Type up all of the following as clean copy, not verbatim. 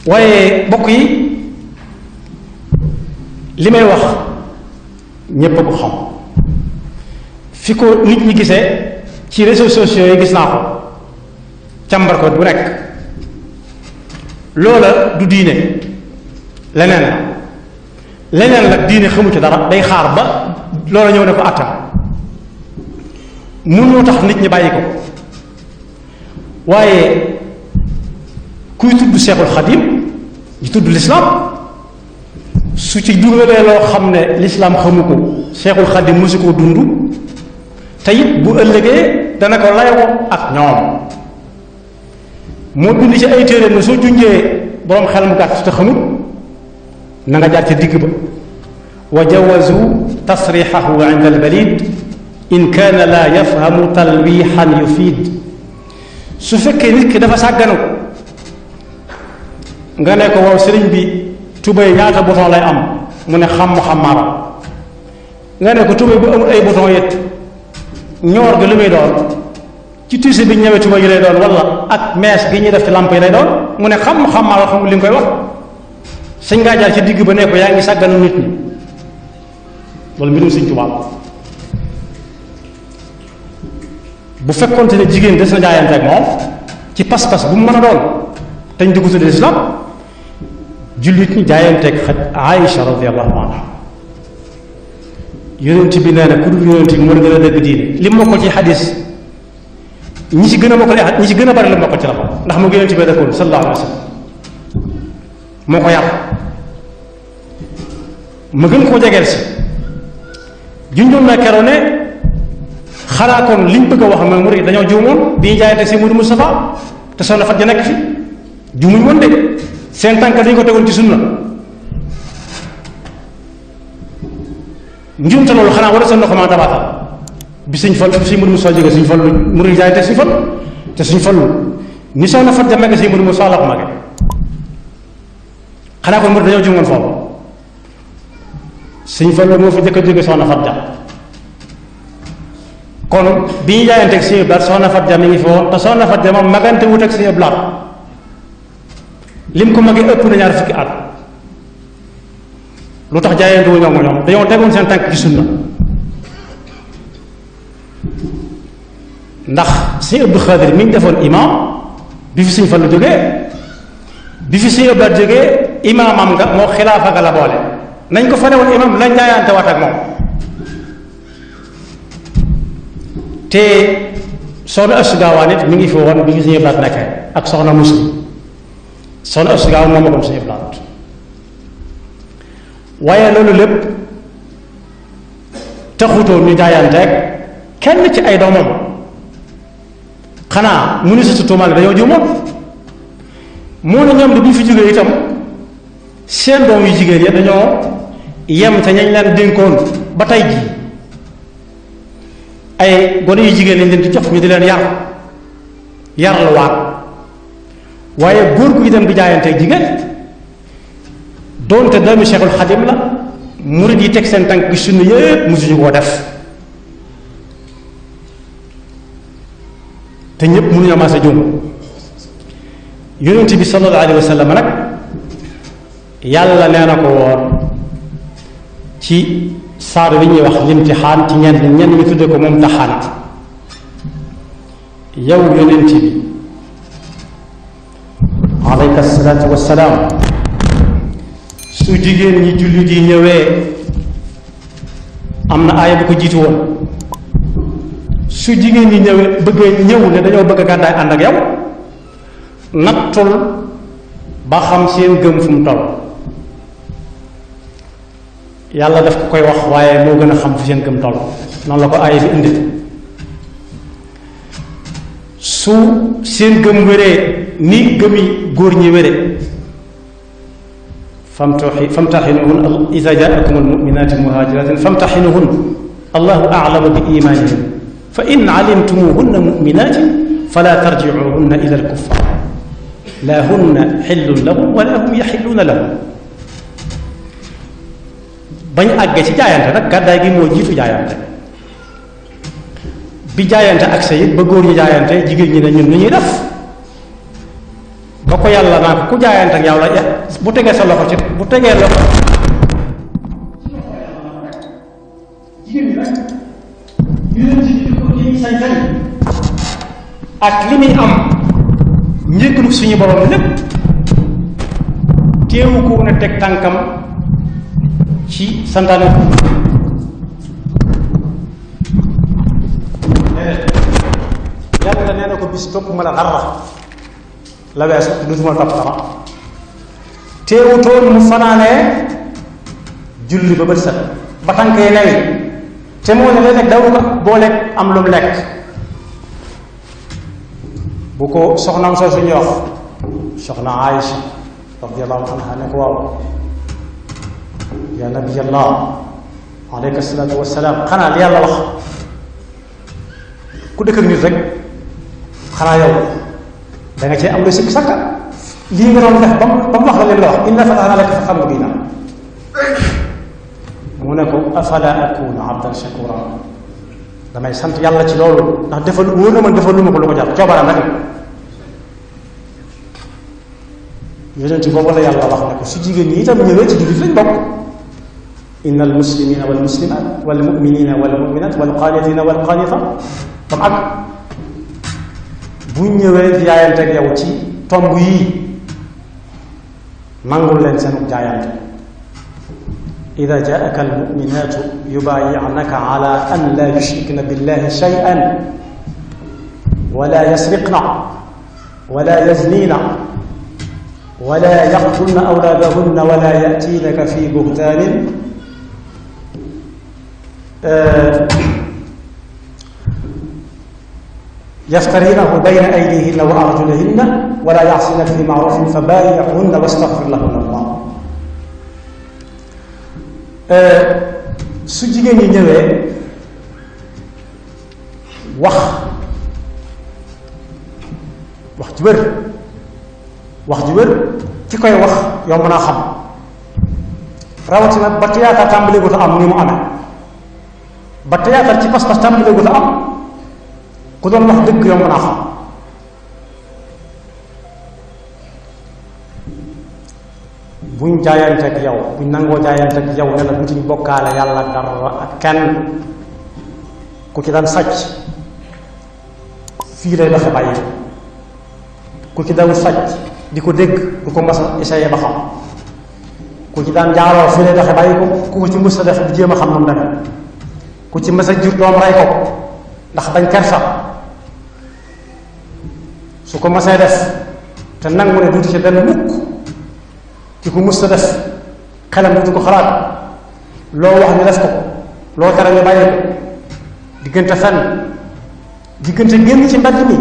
waaye bokk yi li may wax ñépp a ko xam fi ko nit ñi gisee ci réseaux sociaux yi gis naa ko càmbar ko bu nekk loola du diine leneen la diine xamu ci dara day xaar ba loola ñëw ne ko attam mënoo tax nit ñi bàyyi ko waaye kuy tudd Seexul Xadim di tudd lislaam su ci dugalee loo xam ne lislaam xamu ko Seexul Xadim mësu koo dund te it bu ëllëgee dana ko layoo ak ñoom moo bind ci ay téere na soo junjee boroom xel mu gàtt te xamut na nga jaar ca digg ba wa jawazu tasrixahu inda albalid in kaana laa yafhamu talwixan yufiid su fekkee nit ki dafa sàgganu nga ne ko waaw sëriñ bi tubéy ñaata bouton lay am mu ne xam-xamaaram nga ne ko tubéy bu amul ay bouton yet ñoor gi lu muy doon ci tiise bi ñëwee tubéy yi lay doon wala ak mees gi ñuy def ci lamp yi lay doon mu ne xam-xamaaram xamul li nga koy wax sañ ngaa jaar ci digg ba ne ko yaa ngi sàgganu nit ñi loolu mbirum Sëriñ Tuubaa bu fekkonte ne jigéen des na jaayante ak moom ci pas-pas bu mu mën a doon te ñu di ko tuddee islam jullit ñi jaayanteeg Aïcha radiyallahu anha yonent bi nee na ku dul yonent bi moo gën a dëgg diine li mu mokkal ci xadis ñi ci gën a mokkal ñi ci gën a bari la mokkal ci la ko ndax moo yonent bi dëkkoon sallallahu alayhi wa sallam moo ko yar ma gën koo jegeel si junjoon naa keroog ne xanaa kon liñ bëgg a wax mooy murid dañoo juumoon bi ñu jaayante si Mudu Mustafa te soxna Fat ja nekk fi juumuñ woon de seen tànk dañu ko tegoon ci sunna njuumte loolu xanaa war a seen loxo dabaatal bi suñ fal suñ Mudu Mustafa jóge suñ fal murid jaayante suñ fal te suñ fallu ni soxna Fat ja màgge si Mudu Mustafa la ko màgge xanaa kon murid dañoo juumoon foofu suñ fallu moo fi jëkk a jóge soxna Fat ja kon bi ñu jaayanteeg Sëñ Blaat soxna Fat ja mi ngi fi woon te soxna Fat ja moom magante wut ak Sëñ Blaat lim ko magee ëpp na ñaar fukki at lu tax jaayante wu ñoom dañoo tegoon seen tànk ci sunna ndax Sëñ Abdou Khadir mi ñu defoon imam bi fi Sëñ Fallu jógee bi fi Sëñ Blaat jógee imaamam nga moo xilaafa ga la boole nañ ko fa ne woon imam lañ jaayante waat ak moom te soxna Astu Gaawaan it mi ngi fi woon bi fi Sëñ Blaat nekkee ak soxna Muslim soxna Astu Gaawaan moom ma ko Sëñ Blaat waaye loolu lépp taxutoon ñu jaayanteeg kenn ci ay doomam xanaa mu ni sa tuumaal dañoo juumoon moo ne ñoom de bu ñu fi jógee itam seen doom yu jigéen ya dañoo yem te ñañ leen dénkoon ba tey jii ay gone yu jigéen lañ leen di jox ñu di leen yar la waat waaye góor gu itam di jaayanteeg jigéen doonte doomi Cheikhul Xadim la murid yi teg seen tànk gi sunna yépp mosuñu koo def te ñépp mënuñoo maase jum yonent bi sallallahu alayhi wa sallam nag yàlla nee na ko woon ci saar wi ñuy wax limtixaan ci ñenn ñu tudde ko moom taxaan yow yonent bi alayka salaatu wassalaam su jigéen ñi jullit yi ñëwee am na aaya bu ko jiitu woon su jigéen ñi ñëwee bëggee ñëw ne dañoo bëgg a gàddaay ànd ak yow nattul ba xam seen gëm fu mu toll yàlla daf ko koy wax waaye moo gën a xam fu seen gëm toll noonu la ko aaya bi indi su seen gëm wéree ni gëmi góor ñi wéree famtaxinuhun ida jaakum almuminati muhajiratin famtaxinuhun allahu aclamu bi imanihim fa in calimtumuhunna muminatin fala tarjicuhunna ila alkuffar la hunna xillun lahum wala hum yaxilluuna lahum bañ àggee ci jaayante nag gàddaay gi moo jiitu jaayante bi jaayante ak sa it ba góor ñi jaayante jigéen ñi ne ñun ni ñuy def ba ko yàlla naa ko ku jaayante ak yàlla bu tegee sa loxo ci bu tegee loxo jigéen ñi nag yonent bi ko li sañ-sañ ak li muy am njëkkalu suñu borom lépp teewu ko ne teg tànkam ci santaane yàlla nee na ko bis topp ma la dara la weesu dutuma topp dara teewutoon mu fanaanee julli ba bët set ba tànk yi newi te moo ne léeg-léeg daw ko booleeg am lu mu lekk bu ko soxnaam soo suñuy wax soxna Aïcha radiyallahu anha ne ko waaw ya nabiyallah alayka salaatu wasalaam xanaa li yàlla wax ku dëkk ak nit rek xanaa yow da nga cee am lu sikk sakka lii nga doon def ba mu wax la leen la wax inna fatahna laka fathan mubina mu ne ko afala akunu abdan shakura damay sant yàlla ci loolu ndax defal wóor na man defal lu ma ko lu ko jar coobaram rek yonent boobu la yàlla wax ne ko su jigéen ñi itam ñëwee ci jullit lañ bokk inna al muslimina wal muslimat wal muminina wal muminat wal qanitina wal qanita tam ak bu ñëwee jaayante ak yow ci tomb yii nangul leen seen jaayante ida jaaka al muminatu yubayi'naka ala an la yushrikna billahi shay'an wala yasriqna wala yaznina ولا يقتلن أولادهن ولا يأتينك في بهتان يفترينه بين أيديهن وأرجلهن ولا يعصينك في معروف فبايعهن واستغفر لهن الله su jigéen ñi ñëwee wax ju wér wax ju wér ki koy wax yow mën a xam rawatina ba théâtre tàmbali gu ta am ni mu amee ba théâtre ci pas-pas tàmbali gu ta am ku doon wax dëgg yow mën a xam buñ jaayante ak yow buñ nangoo jaayante ak yow ne la bu ci bokkaale yàlla dara ak kenn ku ci daan sàcc fii lay doxe bàyyi ku ci dawul sàcc di ko dégg du ko mas a essayé ba xam ku ci daan jaaroo fii lay doxe bàyyi ko ku ci mës a def di jéem a xam nu mu demee ku ci mës a jur doom rey ko ndax bañ kersa su ko mësee def te nangu ne duuti ci benn mukk ki ko mës a def xelam duuti ko xalaat loo wax ñu def ko loo tere ñu bàyyi ko diggante fenn diggante génn ci mbedd mi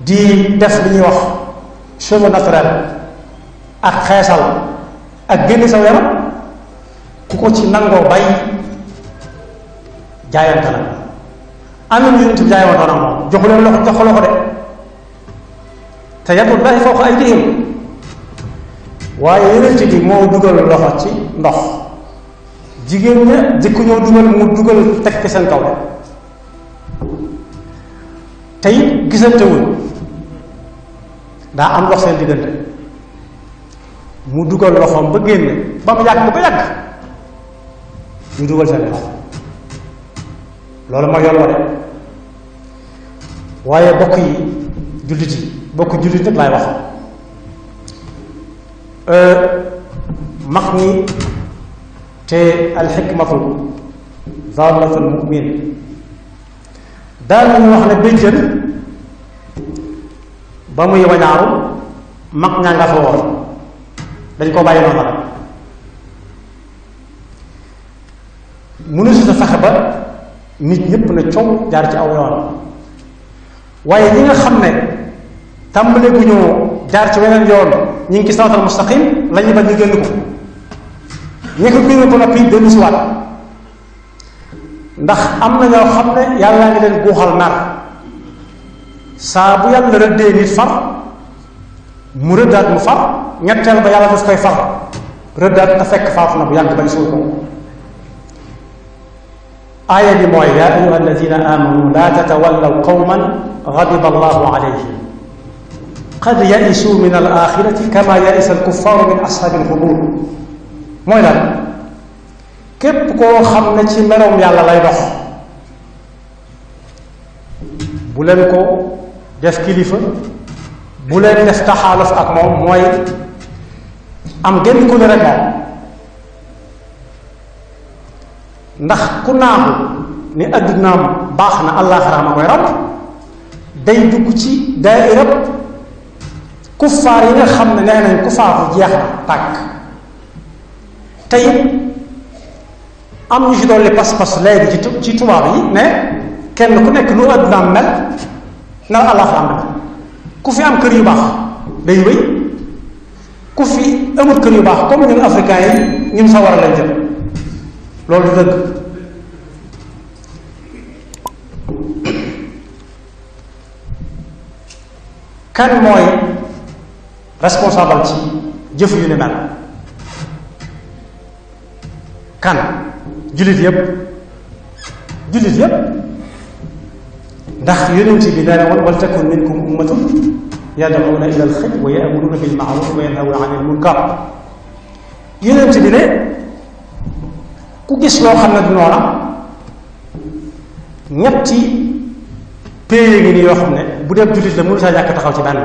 di def li ñuy wax cheveux naturel ak xeesal ak génn saw yaram ku ko ci nangoo bàyyi jaayante la am na yonent bi jaayante na moom joxu leen loxo jox loxo de te yadullaahi fawqa aydihim waaye yonent bi moo dugal loxo ci ndox jigéen ña jëkku ñoo dugal mu dugal teg ci seen kaw de te it gisantewul daa am ndox seen diggante mu dugal loxoom ba génne ba mu yàgg ba yàgg ñu dugal seen loxo loolu mooy yoon wa de waaye bokk yi jullit yi bokk jullit nag laay wax mag ñi te alxikmatu daalatul mu'min daal nañu wax ne béjjën ba muy wañaaru mag ñaa nga fa woon dañ ko bàyyi noonu la mënu si sa fexe ba nit ñépp na coow jaar ci aw yoon waaye ñi nga xam ne tàmbale gu ñoo jaar ci weneen yoon ñi ngi ci siraatal mustaqim la ñuy bañ ñu génn ko ñi ko génn ko noppi dellu si waat ndax am na ñoo xam ne yàlla ngi leen guuxal nar saa bu yàlla rëddee nit far mu rëddaat mu far ñetteel ba yàlla daf koy far rëddaat te fekk faatu na bu yàgg bañ suul ko aaya bi mooy yaa ayuha alladina amanu laa tatawallaw qawman gadiba allahu alayhim qad ya'isu min al axirati kama ya'isa al kuffaaru min ashaabil qubuur mooy lan képp koo xam ne ci merom yàlla lay dox bu leen ko def kilifa bu leen def taxaaluf ak moom mooy am genn ku ne rek moom ndax ku naagu ni addunaam baax na àllaaxira ma koy raw day dugg ci daairab kuffaar yi nga xam ne nee nañ kuffaar jeex na tàkk tey am ñu ci dolli pas-pas léegi ci tubaab yi ne kenn ku nekk lu addunaam mel na àllaaxira mel ku fi am kër yu baax day wéy ku fi amul kër yu baax comme ñun africains yi ñun sa war a lañ jël loolu du dëgg kan mooy responsable ci jëf yu ni mel kan jullit yépp ndax yonent bi nee na woon wal takun minkum ummatun yad'uuna ila al-xayr wa ya'muruuna bil ma'ruuf wa yanhawna 'anil munkar yonent bi ne ku gis loo xam ne du noona ñetti pays ngi nii yoo xam ne bu dee jullit la mënu saa ñàkk taxaw ci benn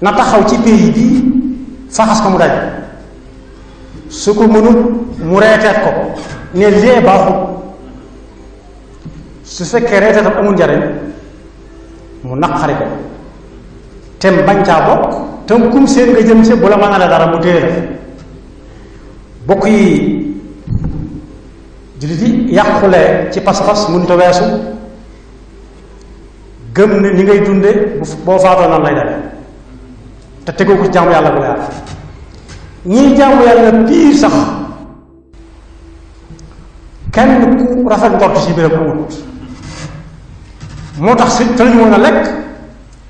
na taxaw ci pays bii faxas ko mu daj su ko mënul mu reeteet ko ne lee baaxut su fekkee reeteetam amul njariñ mu naqari ko tem bañ caa bokk tem kum seen nga jëm si bu la mën a la dara mu téye la bokk yi jullit yi yàqule ci pas-pas mënut a weesu gëm ne ni ngay dunde boo faatoo nan lay def te tegoo ko ci jaamu yàlla bu leer ñii jaamu yàlla piir sax kenn ku rafet njort ci biiram amut moo tax si te lañu woon a lekk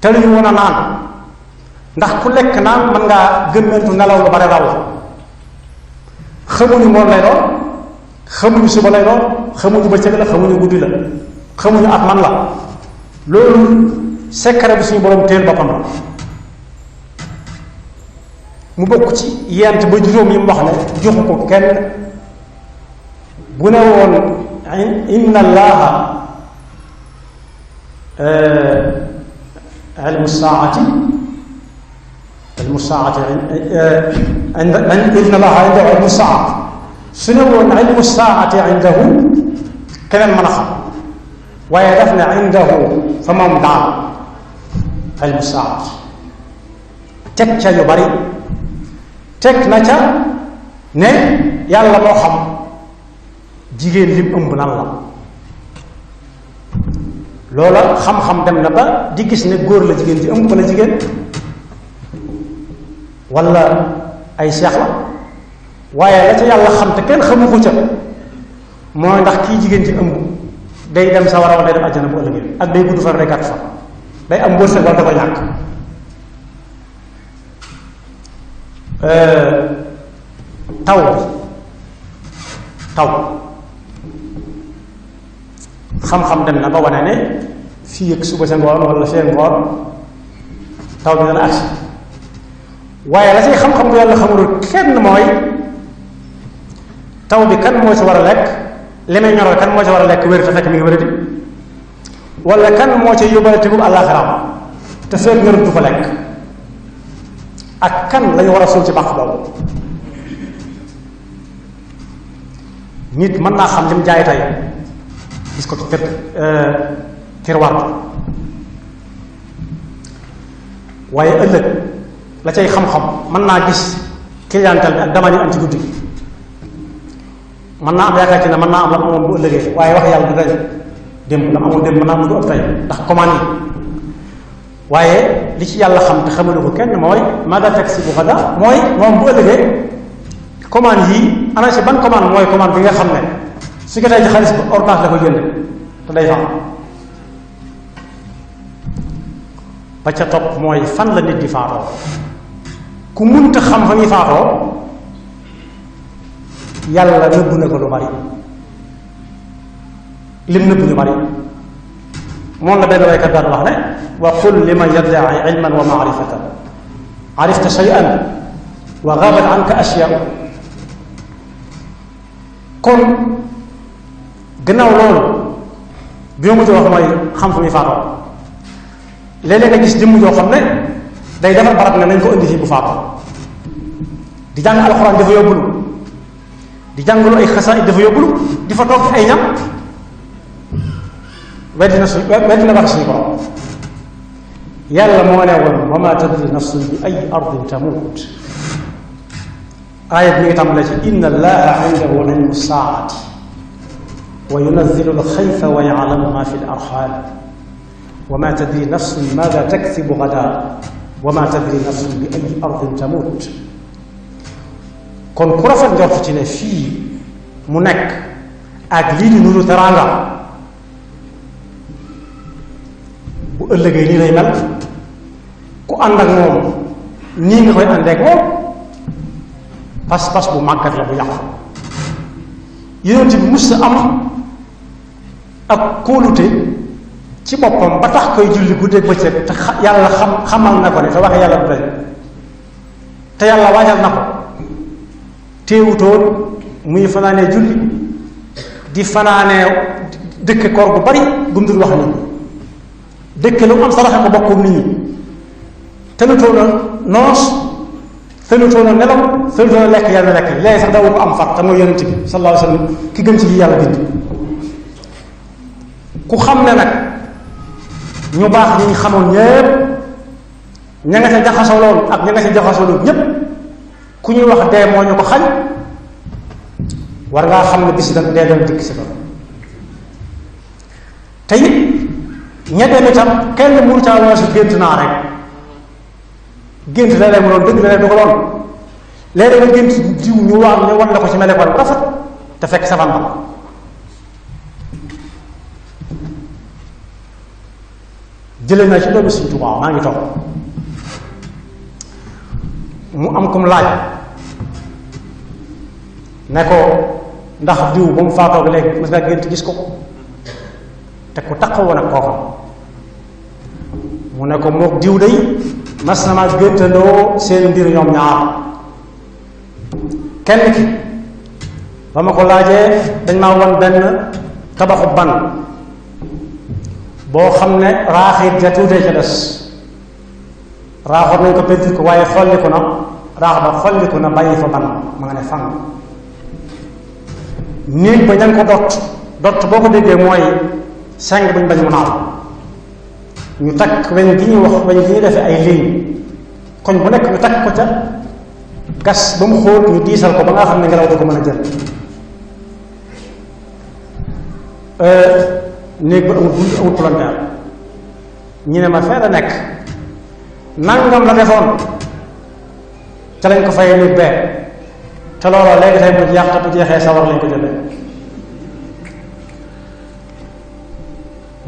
te lañu woon a naan ndax ku lekk naan mën ngaa gëmmentu nelaw lu bare raw la xamuñu ngoon lay doon xamuñu suba lay doon xamuñu bëccëg la xamuñu guddi la xamuñu at man la loolu secret bi suñu borom téel boppam la mu bokk ci yent ba juróom yi mu wax ne joxu ko kenn bu ne woon inna allaha ilmu saati inna allaha indahu ilmu saati su ne woon ilmu saati indahu keneen mën a xam waaye daf ne indahu fa moom daal ilmu saati teg ca yu bari teg na ca ne yàlla moo xam jigéen lim ëmb nan la loola xam-xam dem na ba di gis ne góor la jigéen ji ëmb wala jigéen wala ay seex la waaye la ca yàlla xam te kenn xamu ko ca mooy ndax kii jigéen ji ëmb day dem sawara wala day dem àjjana bu ëllëgee ak day gudd fan day gàtt fan day am wërsëg wala da ko ñàkk taw xam-xam dem na ba wane ne fii ak suba sa ngoon wala fee ngoon taw bi dana agsi waaye la say xam-xam bu yàlla xamul kenn mooy taw bi kan moo ci war a lekk li may ñoral kan moo ci war a lekk wér te fekk mi ngi wéradi wala kan moo ci yóbbale tegub àllaaxiraam te fekk wér du ko lekk ak kan lañu war a suul ci bàq boobu nit mën naa xam lim jaay tey gis ko ci terroir bi waaye ëllëg la cay xam-xam mën naa gis clientèle bi ak dama ñu am ci guddi gi mën naa am yaakaar ci ne mën naa am la amoon bu ëllëgee waaye wax yàlla du dañ démb la amoon démb mën naa am du ëpp tey ndax commande yi waaye li ci yàlla xam te xamalu ko kenn mooy maada taksibu ghadan mooy moom bu ëllëgee commande yii ana si ban commande mooy commande bi nga xam ne su ko tey ci xaalis ba ordonnance la ko jënd te day faam ba ca topp mooy fan la nit di faatoo ku munta xam fa muy faatoo yàlla nëbb na ko lu bari lim nëbb ñu bari moom la benn waykat daan wax ne wa qul liman yaddaci ilman wa maarifatan arifta shay'an wa gaabat anka ashyaa. kon gannaaw loolu bi ma mujj wax mooy xam fu muy faatoo. léeg-léeg nga gis jëmm joo xam ne day defar barab ne nañ ko indi fii bu faatoo di jàng alxuraan dafa yóbbulu di jàngalu ay xasaayid dafa yóbbulu di fa toog ay ñam weddi na wax suñu borom. yàlla moo ne woon wa ma tadri nafsun bi ay ardin tamut. aaya bi mi ngi tàmbalee ci inna allaha indahu ilmu saati wa yunazzilu alxaytha wa ya'lamu ma fi al-arham wa ma tadri nafsun maada taksibu gadan wa ma tadri nafsun bi ay ardin tamut. kon ku rafet njort ci ne fii mu nekk ak lii di nuru teraanga bu ëllëgee nii lay mel ku ànd ak moom nii nga koy àndeek moom pas-pas bu màggat la bu yàqu. yonent bi mus am ak kóolute ci boppam ba tax koy julli guddeeg bëccëg te yàlla xamal na ko ne te waxe yàlla du day te yàlla waajal na ko téewutoon muy fanaanee julli di fanaanee dëkke koor gu bari gum dul wax nit ñi dëkke lu mu am saraxe ko bokkum nit ñi tënutoon a noos tënutoon a nelaw tënutoon a lekk yàlla lekk léegi sax dawu ko am far te mooy yonent bi sallallahu alayhi wa sallam ki gën ci yi yàlla bind. ku xam ne nag ñu baax ñi ñu xamoon ñépp ña nga ca jaxasoo lool ak ña nga ca jaxasoo lool ñépp ku ñuy wax dee moo ñu ko xañ war ngaa xam ne bis dee doon dikk si ko te it ña dem itam kenn mënu caa weesu gént naa rek gént léeg-léeg mu doon dëgg léeg-léeg du ko doon léeg-léeg nga gént jiw ñu wan la ko ci melokaan bu rafet te fekk safaan ba jëlee naa ci doomu Sëriñ Tuubaa maa ngi toog mu am kum laaj ne ko ndax diw ba mu faatoo ba léegi mas nga gént gis ko te ku taxawoon ak kooka mu ne ko mook diw day mas na ma géntandoo seen mbir ñoom ñaar kenn ki ba ma ko laajee dañ maa won benn tabaxu ban boo xam ne raaxit ja tuutee ca des raaxoon nañ ko pentir ko waaye xolliku na raax ba xolliku na bàyyi fa ban ma nga ne fang néeg ba ña ko dott boo ko déggee mooy seng buñ bañ mu naaw ñu takk weñ gi ñuy wax weñ gi ñuy defee ay ligne koñ bu nekk ñu takk ko ca gas ba mu xóot ñu diisal ko ba nga xam ne ngelaw da ko mën a jël néeg ba amul bunt amul palanteer ñu ne ma fee la nekk nangam la defoon ca lañ ko fayee néeg bee te looloo léegi tey bu yàq bu jeexee sawar lañ ko jëlee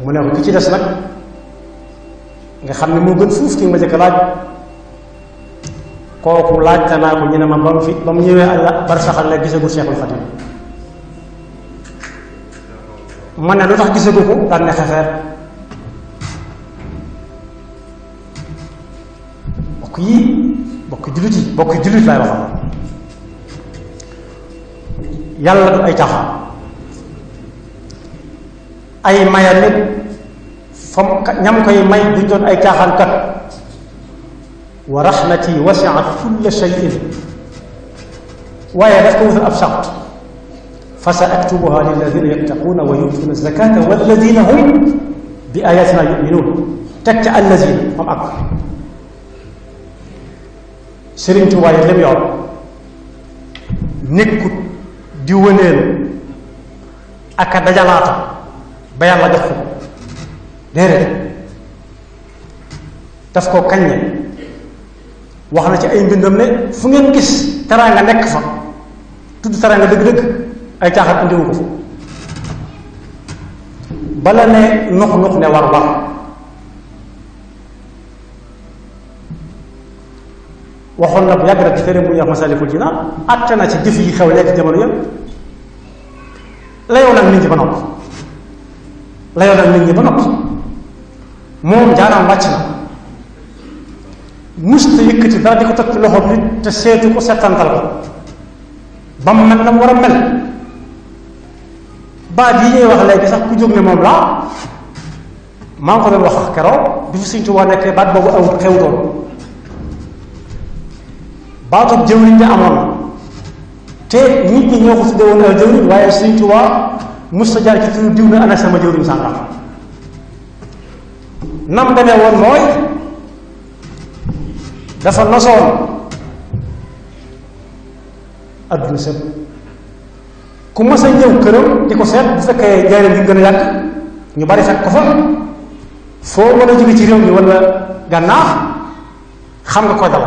mu ne ko ki ci des nag nga xam ne moo gën fuuf ki nga ma jëkk laaj kooku laajte naa ko ñu ne ma ba mu ñëwee àlla barsaxal la gisagul Seexul Xadiim man ne lu tax gisagu ko daan ne xefeer bokk yi bokk jullit laay waxal yàlla du ay caaxaan ay maya nit fam ñam koy may duñ doon ay caaxaan kat wa rahmati wasi'at kulla shay'in waaye daf ko wutal ab sart fa sa aktubuha lilladina yattaquuna wa yu'tuuna zakata walladina hum bi ayatina yuminuun teg ca allazina am ak Sëriñ Tuubaa yi lim yoon nekkut di wëneelu ak a dajalaata ba yàlla jox ko déedéet daf ko kaññe wax na ci ay mbindam ne fu ngeen gis teraanga nekk fa tudd teraanga dëgg-dëgg ay caaxaan andiwu ko fa bala ne nux ne war waxoon na bu yàgg rek ci téere bu ñuy wax Masaalikul Jinaan àtte na ci jëf yi xew léegi jamono yëpp layoo nag nit ñi ba noppi moom jaanam wàcc na musta yëkkati dara di ko teg ci loxo nit te seetu ko settantal ko ba mu mel na mu war a mel baat yi ñuy wax léegi sax ku jóg ne moom laa maa ngi ko doon wax keroog bi fi Sëñ Tuubaa nekkee baat boobu awut xewutoon baatub jëwriñ ja amoon na te nit ñi ñoo ko tuddee woon ay jëwriñ waaye Sëñ Tuubaa musta jaar ci turu diw na ana sama jëwriñ sàngam nam demee woon mooy dafa nosoon adduna sëpp ku mas a ñëw këram di ko seet bu fekkee njaareem gi gën a yàgg ñu bari fekk ko fa foo mën a jóge ci réew mi wala gànnaar xam nga koy dal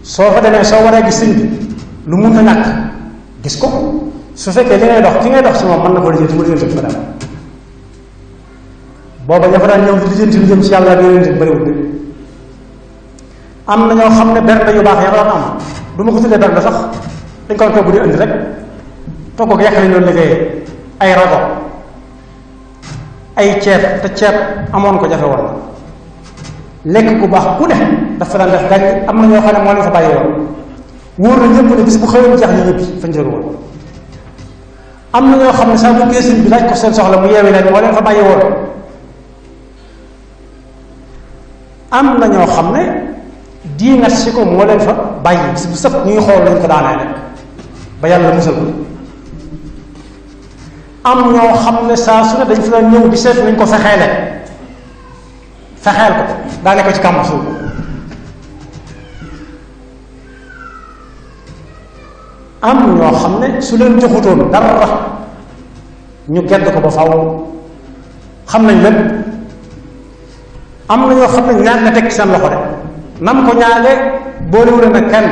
soo fa demee soo waree gis sëñ bi lu mun na ñàkk gis ko su fekkee li ngay dox ki ngay dox si moom mën na ko lijjanti mu lijjanti fa dem booba ña fa daan ñëw di lijjanti lu jëm ci yàlla bi lijjanti bariwul bi am na ñoo xam ne bernde yu baax ya daan am du ma ko tuddee bernde sax dañ ko togg di indi rek togg ko yàq lañ doon liggéeyee ay rago ay ceeb te ceeb amoon ko jafe woon lekk ku baax ku ne dafa daan def gàññ am na ñoo xam ne moo leen fa bàyyi woon wóor na ñëpp ne bis bu xëyoon jeex ñu ñëppi fañ jóge woon am na ñoo xam ne saa bu geesin bi laaj ko seen soxla mu yeewi leen moo leen fa bàyyi woon am na ñoo xam ne diingat si ko moo leen fa bàyyi bis bu sëpp ñuy xool lañ ko daanee rek ba yàlla musal ko am ñoo xam ne saa su ne dañ fi la ñëw di seet nañ ko fexeel ko daane ko ci kàmb suuf am ñoo xam ne su leen joxutoon dara ñu gedd ko ba faw xam nañ lépp am na ñoo xam ne ñaan na teg ci seen loxo de nam ko ñaale boolewul nag kenn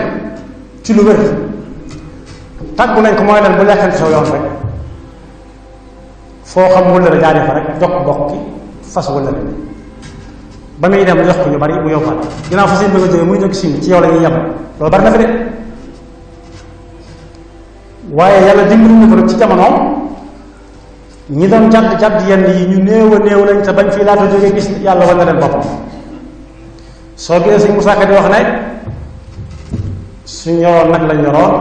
ci lu wér tàggu nañ ko mooy leen bu lekkante soo yoon rek foo xam wëllëre jaaree fa rek jox bokk ki fas wëllëre ba muy dem jox ko ñu bari mu yóbbaale ginnaaw fa seen bëgg a jógee muy jóg si ci yow la ñuy yem loolu bari na fi de waaye yàlla dimbali ñu ko rek ci jamonoom ñi doon jadd yenn yi ñu néew a néew lañ te bañ fii laata jógee gis yàlla wan na leen boppam soo gisee Sëñ Musaa Ka di wax ne suñ yoroon nag lañ yoroon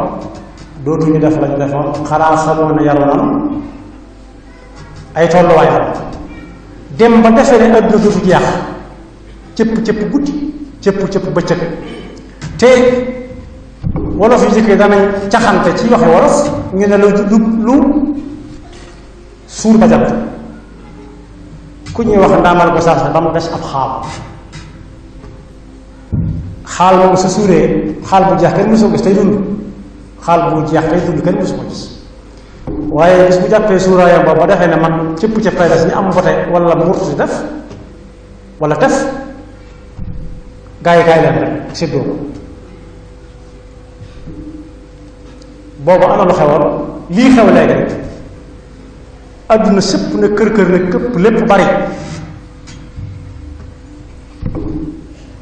dootuñu def lañ defoon xanaa xamoon ne yaru nan ay tolluwaay la dem ba defee ne adduna dootu jeex cëpp guddi cëpp bëccëg te wolof yu jëkkee danañ caxante ci waxe wolof ñu ne lu suur ba jant ku ñuy wax ndaamal ba saas ba mu des ab xaal moom sa suuree xaal bu jeex kenn mësu ko gis tey dund xaal bu jeex tey dund kenn mësu ko gis waaye bis bu jàppee suuraayam ba defee ne man cëpp tay des ñu am mbote wala murtu si def wala tef gaa yi leen rek séddoo ko boobu ana lu xewoon lii xew léegi rek adduna sëpp ne kër ne këpp lépp bari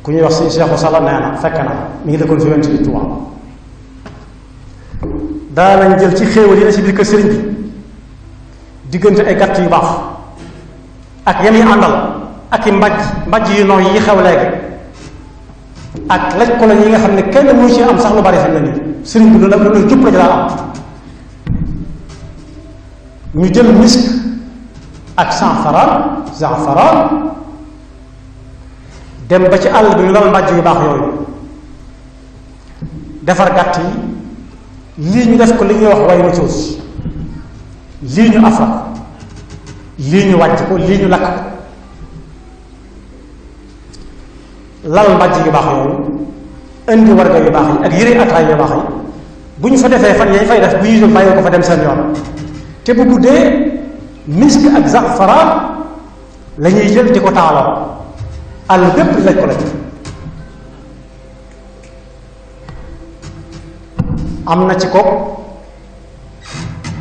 ku ñuy wax si Seexu Sala nee na fekk na mi ngi dëkkoon fi went bi Tuubaa daa lañ jël ci xéewal yi ne si biir kër sëriñ bi diggante ay gàtt yu baax ak yem yi àndal ak i mbajj yu nooy yi xew léegi ak laj ko la yi nga xam ne kenn mënu ci am sax lu bari xam ne nii sëriñ bi loolu jub la daa am ñu jël misk ak zanfaraan dem ba ci àll bi ñu doon mbàjj yu baax yooyu defar gàtt yi lii ñu def ko li ñuy wax way na coos lii ñu afra lii ñu wàcc ko lii ñu lakk ko lal mbàjj yu baax yooyu indi warga yu baax yi ak yëre ataay yu baax yi bu ñu fa defee fan yañ fay def bu ñu jóg bàyyi ko fa dem seen yoon te bu guddee misk ak zafaraan la ñuy jël di ko taaloo àll bépp di laj ko laj am na ci ko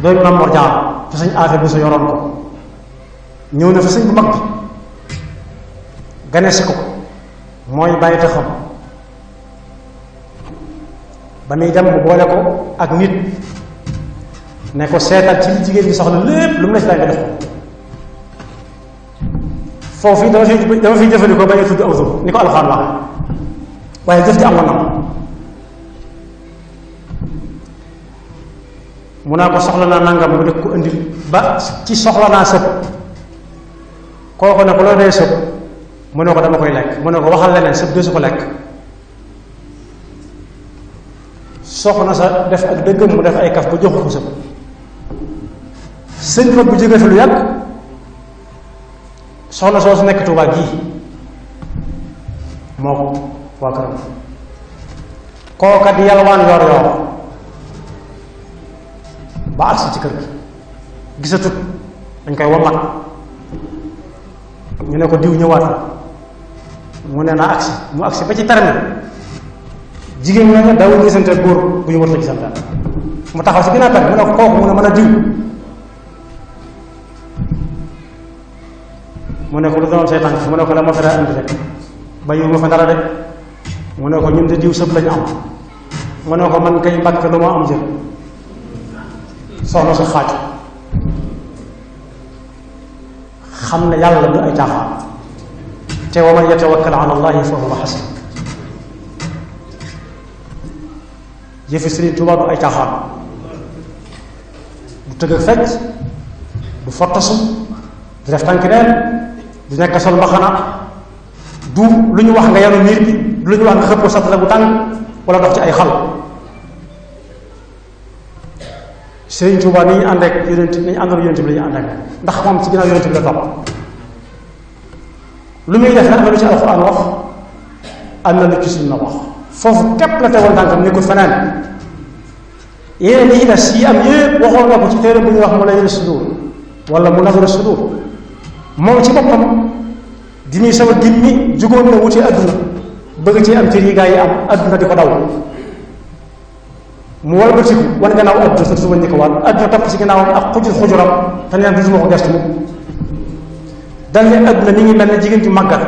dooñu Maam Mor Jaara fa sëñ affaire bi sa yoroon ko ñëw na fa sëñ bu mag bi gane si ko mooy bàyyi taxam ba muy dem bu boole ko ak nit ne ko seetal ci li jigéen ñi soxla lépp lu mu la ci daay nga def ko foofu yi dama fi jëfandikoo bañ a tudd aw tur ni ko alxuraan wax waaye jëf ji amoon na mu naa ko soxla naa nangam mu def ko indil ba ci soxla naa sëb kooku ne ko loo dee sëb mu ne ko dama koy lekk mu ne ko waxal leneen sëb desu ko lekk soxna sa def ak dëggam mu def ay kaf ba joxu ko sëb sëñ fa bu jóge fi lu yàgg soxna soo su nekk Tuubaa gii moo ko waa këram kooka di yalwaan yor yor ba agsi ci kër gi gisatut dañ koy wamat ñu ne ko diw ñëwaat la mu ne naa agsi mu agsi ba ci terme jigéen ñooñu dawul gisante góor bu ñu war a gisante mu taxaw si ginnaaw terme mu ne ko kooku mu ne mën a diw mu ne ko lu doon say tànk mu ne ko la ma fa daa indi rek bayu ma fa dara de mu ne ko ñun de diw sëb lañu am mu ne ko man kay mbàkk lu ma am jël soxna su xaaju xam ne yàlla du ay caaxaan te wa man yatawakkal ala allahi fa huwa hasbuh yëfi Sëriñ Tuubaa du ay caaxaan du tëgg ak fecc du fottasu du def tànk neen du nekk sol mbaxana du lu ñu wax nga yanu miir bi du lu ñu wax nga xëpp ko satala bu tàng wala dox ci ay xal Sëriñ Tuubaa ni ñu ànd ak yonent ni ñu àndoon yonent bi la ñu ànd ak ndax moom ci ginnaaw yonent bi la topp lu muy def nag am na lu ci alxuraan wax am na lu ci sunna wax foofu képp la tegoon tànkam nekkul feneen yeneen yi ci des yi am yépp waxoon na ko ci téere bu ñuy wax mu la yële sudur wala mu nazara sudur moom ci boppam di muy sama gimmi jugoon na wuti adduna bëgg ci am cër yi gaa yi am adduna di ko daw mu walbatiku wan gannaaw adduna sa suba njëkk waat adduna topp ci gannaawam ak xujuram te neen du suma ko gestu mukk dal ne adduna mi ngi mel ne jigéen ju màggat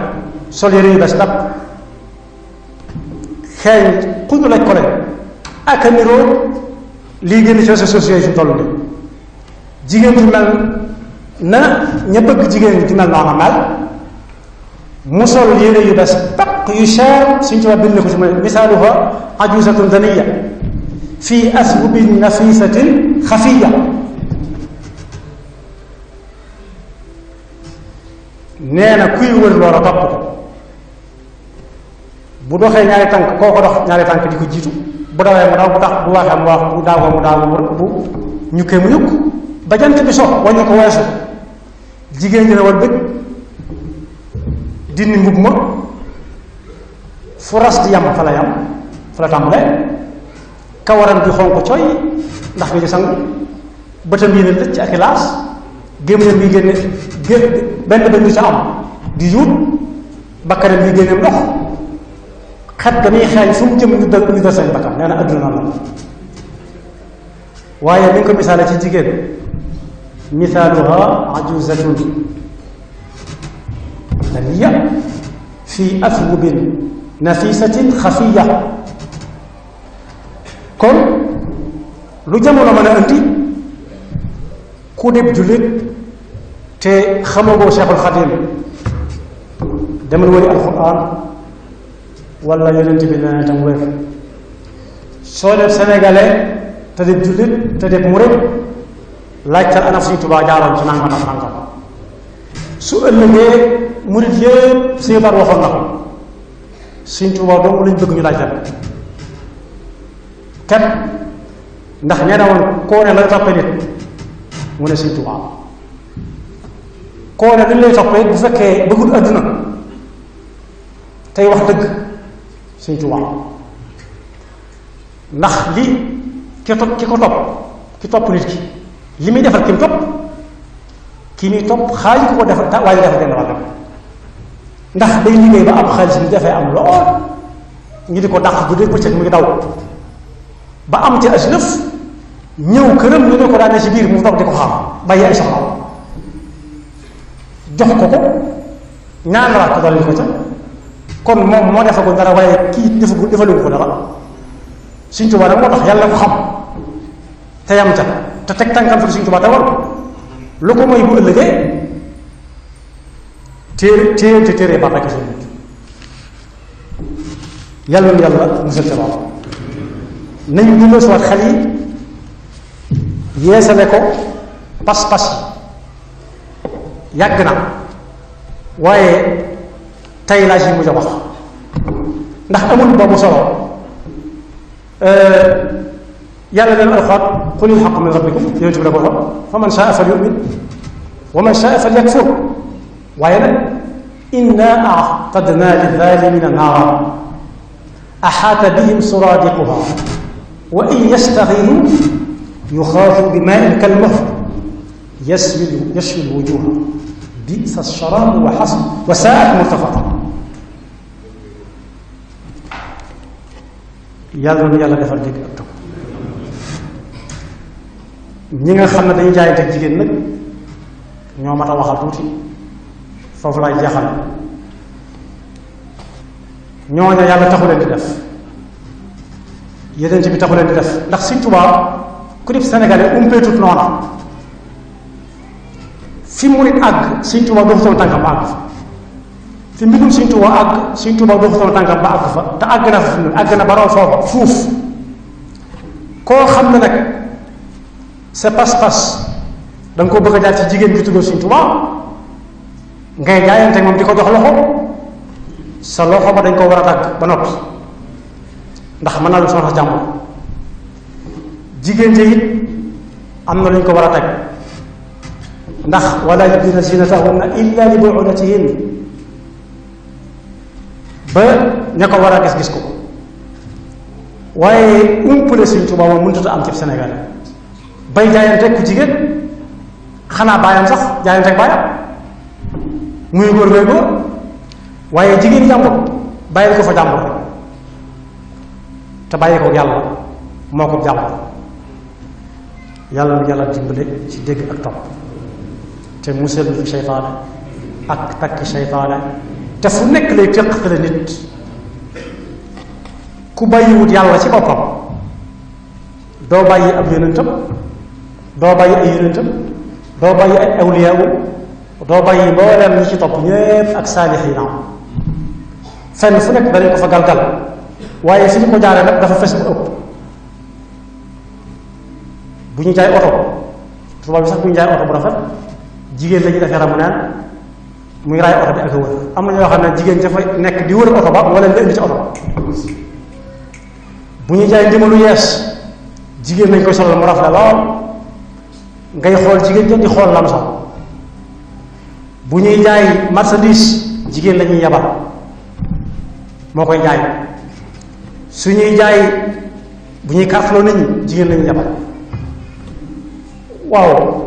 sol yére yu bees dab xeeñ xuñu lañ ko leen ak a niroo lii génn ci réseaux sociaux yi su toll ni jigéen ju mel na ña bëgg jigéen ju mel noonu mel mu sol yére yu bees taq yu cher suñ ci wax bind ko ci mooy misaaluha ajuzatun daniya fi asbubin nafisatin xafiya nee na kuy wër loola topp ko bu doxee ñaari tànk koo ko dox ñaari tànk di ko jiitu bu dawee mu daw bu tax bu waxee mu wax bu daawoo mu daaw bu ñukkee mu ñukk ba jant bi so wañu ko weesu jigéen dina war bëgg dindi mbub ma fu ras di yam fa la yam fa la tàmbalee kawaram bi xonq coy ndax bi di sangu bëtam yi ne lëcc ak laas gémmiñam bi génne benn benn du ca am di yuut bakkanam bi génne ndox xet ga muy xeeñ fu mu jëm ñu dal seen bakkan nee na adduna noonu la waaye ni nga ko misaale ci jigéen misaaluha ajuzatun daniya fi athwabin nafisatin xafiya kon lu jamono mën a indi ku dib jullit te xamagoo Cheikhul Xadim demal wëri alquran wala yonent bi nee na tam wér soo def sénégalais te dib jullit te dib murit laajtal ana Sëriñ Tuubaa jaaroon ci nangam ak nangam su ëllëgee murit yépp Sëriñ Bar waxoon na ko Sëriñ Tuubaa dong lañ bëgg ñu laajtal kat ndax nee na woon koo ne lay toppee nit mu ne Sëriñ Tuubaa koo ne dañ lay toppee bu fekkee bëggul àdduna tey wax dëgg Sëriñ Tuubaa ndax li ki ko topp ki topp nit ki li muy defal ki mu topp ki muy topp xaalis ko defal waaye defal benn wàll ndax day liggéey ba am xaalis bi dafay am lool ñu di ko dàq bu dee bëccëg mu ngi daw ba am ci aslëf ñëw këram ñu ne ko daane ci biir mu toog di ko xaar bàyyi ay soxlaam jox ko ko ñaan raat ko dolli ko ca kon moom moo defagul dara waaye kii defalugu ko dara Sëriñ Tuubaa nag moo tax yàlla ko xam te yam ca te teg tànkam fi Sëriñ Tuubaa te war lu ko mooy bu ëllëgee téere ba rekk suñu mujj yàlla na yàlla musal ca loolu nañ dundal suwaat xel yi yeesale ko pas-pas yi yàgg na waaye tey laa si mujj a wax ndax amul boobu solo yàlla leen alxaat qulil haqqu min rabbikum yonent bi la ko wax fa man shaa fal yu'min wa man shaa fal yakfur waaye nag inna a'tadna lizalimina naaran axaata bihim suraadiquha wa in yastaxiilu yuxaafu bimaa'in kalmuhl yashwi lwujuuha bi'sa ash-sharaabu wa saa'at murtafaqa yàlla na yàlla defal dégg ak topp ñi nga xam ne dañuy jaayante jigéen nag ñoo mat a waxal tuuti foofu laay jeexal ñooña yàlla taxu leen di def yeneen ci bi taxu leen di def ndax Sëñ Tuubaa ku def sénégalais umpeetut noona fi murit àgg Sëñ Tuubaa doxutoon tànkam ba àgg fa fi mbindum Sëñ Tuubaa àgg Sëñ Tuubaa doxutoon tànkam ba àgg fa te àgg na fa àgg na ba raw foofa fuuf koo xam ne nag sa pas-pas da nga ko bëgg a jaar ci jigéen bi tuddoo Sëñ Tuubaa ngay jaayante moom di ko jox loxo sa loxo ba dañ ko war a dagg ba noppi ndax mën naa lu soxna jàmbur jigéen te it am na lu ñu ko war a teg ndax wala yubdina zinatahunna illa li bu'ulatihin ba ña ko war a gis ko waaye umpale Sëñ Tuubaa moom mënut a am ci Sénégal bay jaayante ku jigéen xanaa baayam sax jaayante ak baayam muy góor ngay góor waaye jigéen jàmbur bàyyil ko fa jàmbur rek te bàyyi ko yàlla moo ko jàmbur yàlla na yàlla dimbale ci dégg ak topp te musal ci seytaane ak takki seytaane te fu nekk lay teqale nit ku bàyyiwut yàlla ci boppam doo bàyyi ab yonentam doo bàyyi ay yonentam doo bàyyi ay awliyaawu doo bàyyi mbooleem ñi ci topp ñépp ak saalixiina fenn fu nekk danañ ko fa galgal waaye fi ñu ko jaaree nag dafa fes bu ëpp bu ñu jaay oto tubaab bi sax bu ñu jaay oto bu rafet jigéen la ñuy def yaramu neen muy raay oto bi ak a wër am na ñoo xam ne jigéen dafa nekk di wër oto ba wala nga indi ci oto ba bu ñu jaay ndimalu yees jigéen lañ koy solal mu rafet lool ngay xool jigéen ñi di xool lam sax bu ñuy jaay marchandise jigéen la ñuy yabal moo koy jaay su ñuy jaay bu ñuy kartaloo nit ñi jigéen la ñuy yabal waaw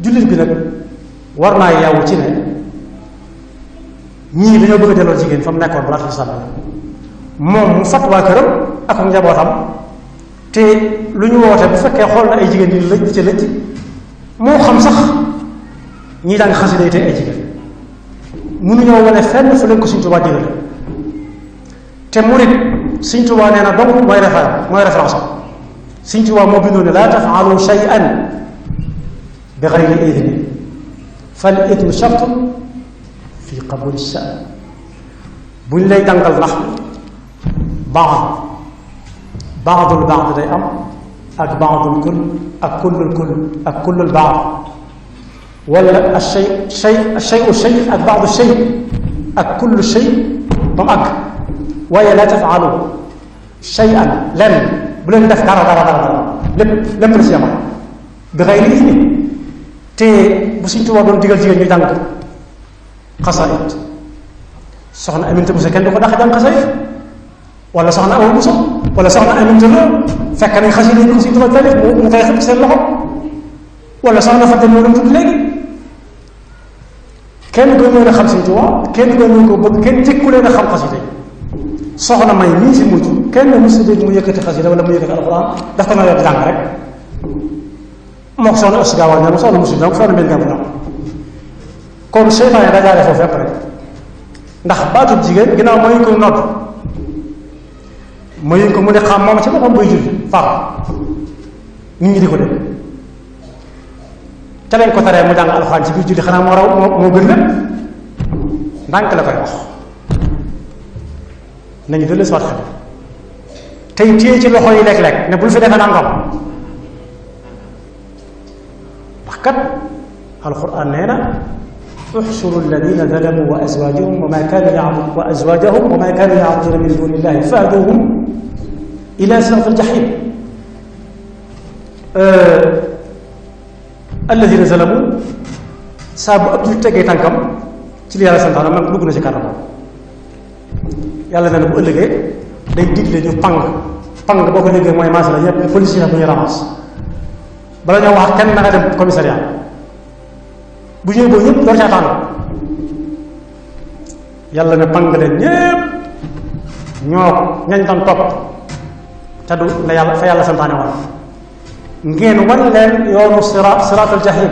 jullit bi nag war naa yeewu ci ne ñii dañoo bëgg a delloo jigéen fa mu nekkoon balaa fi sànni moom mu fat waa këram ak njabootam te lu ñu woote bu fekkee xool na ay jigéen di lëj ci lëj moo xam sax ñii daan xasida yi tey ay jigéen mënuñoo wane fenn fu leen ko Sëñ Tuubaa digale te murit Sëñ Tuubaa nee na dong mooy référence Sëñ Tuubaa moo bindoo ne laa tafaalu shay'an bi gayri idni fal idnu shartun fi qabuli sha'n buñ lay jàngal nax baadul baad day am ak baadul kull ak kullul kull ak kullul baad wala shay ak baadu shay ak kullu shay ba mu àgg waaye laa tafaalu shay'an lenn bu leen def dara lépp la si yamal bi gayri idni te bu Sëñ Tuubaa doon digal jigéen ñu jàng xasaayid soxna Aminta Buso kenn du ko dàq jàng xasaayid wala soxna Awa Buso wala soxna Aminta Lo fekk nañ xasida yi ko Sëñ Tuubaa taalif mu koy xam ci seen loxo wala soxna Fatou moo doon tudd léegi kenn koy ñëw a xam Sëñ Tuubaa kenn koy ñëw ko bëgg kenn jëkku leen a xam xasida yi soxna May mii si mujj kenn mos a dégg mu yëkkati xasida wala mu yëkkati alxuraan daf ko nawet jàng rek moo ko soxna Assa Gaawaan ñoom soxna Musu ñoom soxna Mbène Gàmmu ñoom kon seytaane daa jaaree foofu fépp rek ndax baatub jigéen ginnaaw mayuñ ko nodd mayuñ ko mu ne xam moom ci boppam bay julli far nit ñi di ko dégg ca lañ ko taree mu jàng alxuraan ci biir julli xanaa moo raw moo gën lépp ndànk la koy wax nañu dellu si waat xel tey téye ci loxo yi lekk-lekk ne bul fi defe nangam ndax kat alquran nee na uxsuru alladina zalamu wa azwajahum wa ma kanu yabudun wa azwajahum wa ma kanu yabuduna min duni illahi fahduhum ila sirat aljahim alladina zalamu saa bu ëpp tegee tànkam ci li yàlla santaana man dugg na ci kanam yàlla nee na bu ëllëgee day digle ñu pang boo ko déggee mooy maas la ñëpp policier bu ñu ramas bala ñoo wax kenn na nga dem commissariat bu ñëw boobu ñëpp door caa tàng yàlla ne pang leen ñëpp ñoo ñañ doon topp te du la yàlla fa yàlla santaane woon ngeen wan leen yoonu siraatal jahim